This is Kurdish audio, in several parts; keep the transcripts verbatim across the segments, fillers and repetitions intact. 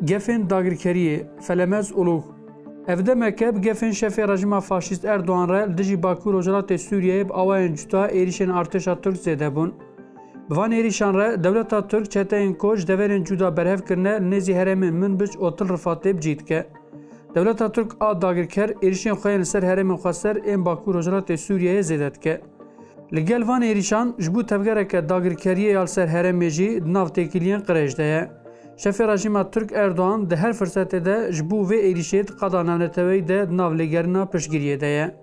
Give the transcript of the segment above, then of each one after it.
Gefên dagirkeriyê, Felemez Ulug. Ev demeke bi gefên şefê rejîma faşîst Erdogan re li dijî Bakur Rojhilatê Sûriyeyê bi awayên cuda êrîşên artêşa Tirk zêde bûn. Bi van êrîşan re dewleta Tirk çeteyên ku ji deverên cuda berhev kirine li nêzî herêmên Minbic û Til Rifatê bi cî dike. Dewleta Tirk a dagirker êrîşên xwe yên li ser herêmên xweser ên Bakur Rojhilatê Sûriyeyê zêde dike. Li gel van êrîşan ji bo tevgereke dagirkeriyê ya li ser herêmê jî di nav têkiliyên qirêj de ye. Şefê rejîma Tirk Erdogan di her firsetê de ji bo vê êrîşê di qada navneteweyî de di nav lêgerîna piştgiriyê de ye.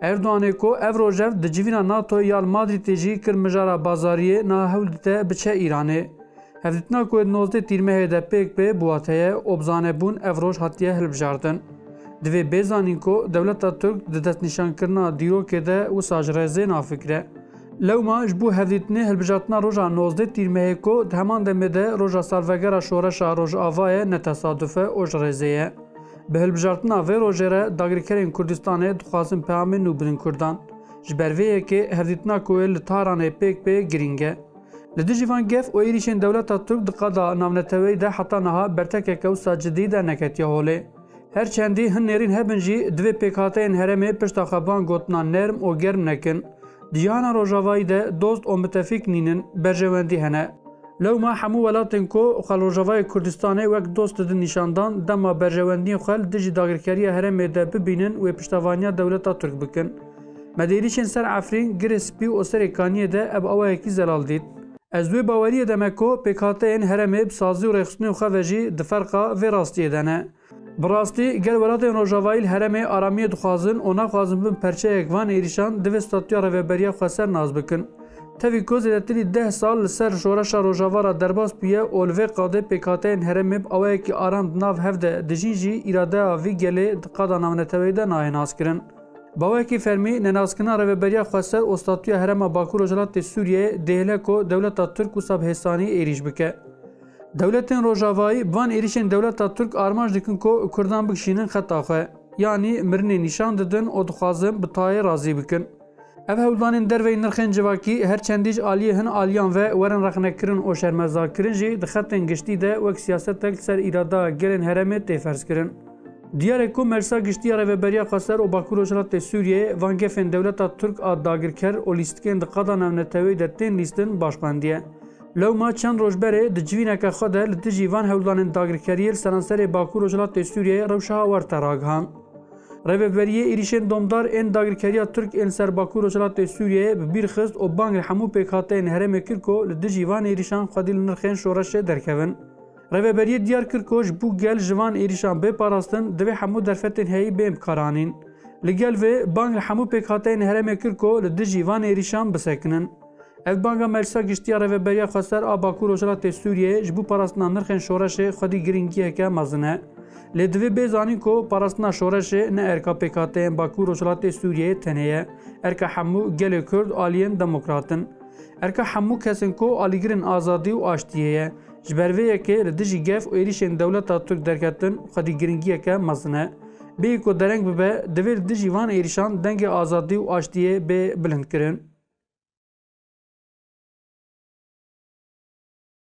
Erdoganê ku ev rojev di civîna NATOyê ya li Madrîdê jî kir mijara bazariyê, niha hewl dide biçe Îranê. Hevdîtina ku di nozdeh Tîrmehê de pêk bê, bi wate ye û bi zanebûn ev roj hatiye hilbijartin. Divê bê zanîn ku dewleta Tirk di destnîşankirina dîrokê de wisa ji rêzê nafikire. Lewma ji bo hevdîtinê hilbijartina roja nozdeh Tîrmehê ku di heman demê de roja salvegera şoreşa Rojava ye ne tesaduf e û ji rêzê ye. Bi hilbijartina vê rojê re dagirkerên Kurdistanê dixwazin peyamên nû bidin Kurdan. Ji ber vê yekê hevdîtina ku li Tahranê pêk bê girîng e. Li dijî van gef û êrîşên dewleta Tirk di qada navneteweyî de heta niha bertekeke wisa cidî derneketiye holê. Her çendî hin nêrîn hebin jî, divê pêkhateyên herêmê pişta xwe bi van gotinan nerm û germ nekin. Di cîhana rojavayî de dost û mitefîk nînin, berjewendî hene. Lewma hemû welatên ku xwe li Rojavayê Kurdistanê wek dost didin nîşandan, dema berjewendiyên xwe li dijî dagirkeriya herêmê de bibînin, wê piştevaniya dewleta Tirk bikin. Me di êrîşên ser Efrîn, Girê Spî û Serê Kaniyê de ev awayekî zelal dît. Ez di wê baweriyê de me ku pêkhateyên herêmê bi sazî û rêxistinên xwe ve jî di ferqa vê rastiyê de ne. Bi rastî, gel welatên Rojavayî li herêmê aramiyê dixwazin û naxwazin bin perçeyek van êrîşan, divê statûya Rêveberiya Xweser nas bikin. Tevî ku zêdetirî deh sal li ser şoreşa Rojava re derbas bûye û li vê qadê pêkhateyên herêmê bi awayekî aram di nav hev de dijîn jî, îradeya vî gelê di qada navneteweyî de nayê naskirin. Bi awayekî fermî, nenaskirina Rêveberiya Xweser û statûya herêma Bakur Rojhilatê Sûriyeyê dihêle ku dewleta Tirk wisa bi hêsanî êrîş bike. Dewletên Rojavayî bi van êrîşên dewleta Tirk armanc dikin ku Kurdan bikişînin xeta xwe, yanî mirinê nîşan didin û dixwazin bi tayê razî bikin. Ev hewldanên derveyî nirxên civakî, her çendî ji aliyê hin aliyan ve werin rexnekirin û şermezarkirin jî, di xetên giştî de wek siyasetek li ser îrada gelên herêmê tê ferzkirin. Diyar e ku Meclisa Giştî ya Rêveberiya Xweser û Bakur Rojhilatê Sûriyeyê van gefên dewleta Tirk a dagirker û lîstikên di qada navneteweyî de tên lîstin baş xwendiye. Lewma çend roj berê di civîneke xwe de li dijî van hewldanên dagirkeriyê li seranserê Bakur Rojhilatê Sûriyeyê rewşa hawarte ragihan. Rêveberiyê êrîşên domdar ên dagirkeriya Tirk ên li ser Bakur Rojhilatê Sûriyeyê bi bîr xist û bang li hemû pêkhateyên herêmê kir ku li dijî van êrîşan xwedî li nirxên şoreşê derkevin. Rêveberiyê diyar kir ku ji bo gel ji van êrîşan bê parastin, divê hemû derfetên heyî bên bikaranîn. Li gel vê, bang li hemû pêkhateyên herêmê kir ku li dijî van êrîşan bisekinin. Ev banga Meclisa Giştî ya Rêveberiya Xweser a Bakur Rojhilatê Sûriyeyê ji bo parastina nirxên şoreşê xwedî girîngiyeke mezin e. Lê divê bê zanîn ku parastina şoreşê ne erka pêkhateyên Bakur Rojhilatê Sûriyeyê tenê ye. Erka hemû gelê Kurd aliyên demokrat in. Erka hemû kesên ku alîgirên azadî û aştiyê ye. Ji ber vê yekê li dijî gef û êrîşên dewleta Tirk derketin xwedî girîngiyeke mezin e. Bêyî ku dereng bibe, divê li dijî van êrîşan dengê azadî û aştiyê bê bilindkirin.